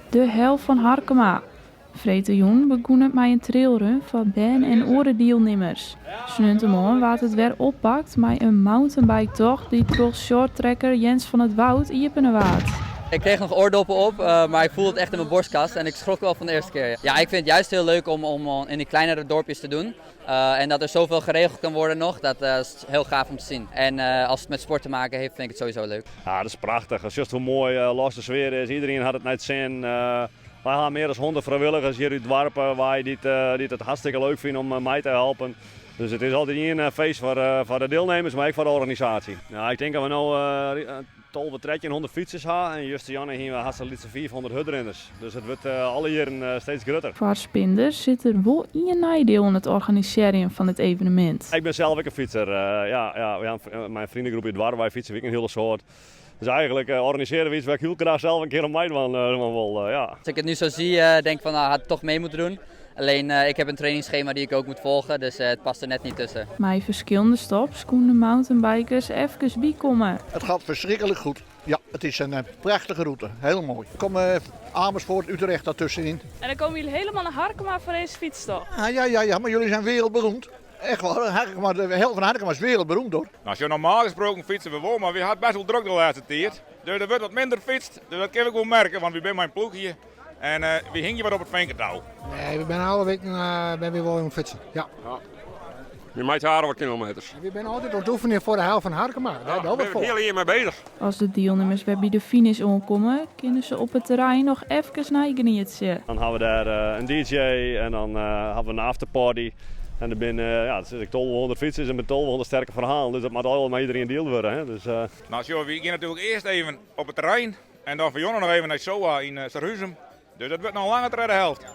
De Hel fan Harkema. Freedtejûn begûn it mei in trailrun foar bern en oare dielnimmers. Sneontemoarn waard it wer oppakt mei in mountainbiketocht dy't troch shorttracker Jens van het Woud iepene waard. Ik kreeg nog oordoppen op, maar ik voelde het echt in mijn borstkas en ik schrok wel van de eerste keer. Ja, ik vind het juist heel leuk om in die kleinere dorpjes te doen. En dat er zoveel geregeld kan worden nog, dat is heel gaaf om te zien. En als het met sport te maken heeft, vind ik het sowieso leuk. Ja, dat is prachtich. Sjochst hoe moai los de sfear is. Iedereen hat it nei 't sin. Wy ha mear as 100 frijwilligers hjir út doarpen wei dy't it hartstikke leuk fine om mei te helpen. Dus it is altyd ien feest foar de dielnemers, mar ek foar de organisaasje. Ja, ik tink dat we no 12, 1300 fytsers ha en justerjûn hiene we hast in lytse 500 hurdrinners. Dus it wurdt alle jierren steeds grutter. Foar Spinders sit der wol ien neidiel oan it organisearjen fan dit evenemint. Ik bin sels ek in fytser. Ja, ja, we ha mei in freondegroep út it doarp, wy fytse ek in hiele soad. Dus eigenlik organisearje we iets wêr't ik hiel graach sels in kear oan meidwaan wol. Ja. Als ik het nu zo zie, denk ik van nou, had ik toch mee moeten doen. Alleen ik heb een trainingsschema die ik ook moet volgen, dus het past er net niet tussen. Mei ferskillende stops koene de mountainbikers efkes bykomme. Het gaat verschrikkelijk goed. Ja, het is een prachtige route. Heel mooi. Er komen Amersfoort, Utrecht daartussenin. En dan komen jullie helemaal naar Harkema voor deze fietstocht? Ja, ja, ja, ja, maar jullie zijn wereldberoemd. Echt waar, Harkema, de Hel van Harkema is wereldberoemd hoor. Nou, zo normaal gesproken fietsen we wel, maar we hadden best wel druk de laatste tijd. Dus er wordt wat minder fietst, dus dat kan ik wel merken, want we zijn mijn ploeg hier. En we hingen wat op het vinkertouw. Nee, we zijn alle weken ben we wel aan het fietsen. Ja. Ja. Je maakt haar wat kilometers. We zijn altijd aan het oefenen voor de Hel van Harkema. Daar Ja, doen we ben voor. heel hier mee bezig. As de dielnimmers wer by de finish oankomme, kinne se op it terrein noch efkes neigenietsje. Dan ha we dêr in DJ en dan ha we in afterparty. En der binne, ja, der sitte 1200 fytsers en met 1200 sterke ferhalen, dus dat moat allegear mei iedereen dield wurde. Hè? Dus, Nou, sjoch, we gean natuerlik earst even op it terrein en dan foar Jonne noch even nei SOA yn Surhuzum. Dus dat wurdt noch in lange tredde helte.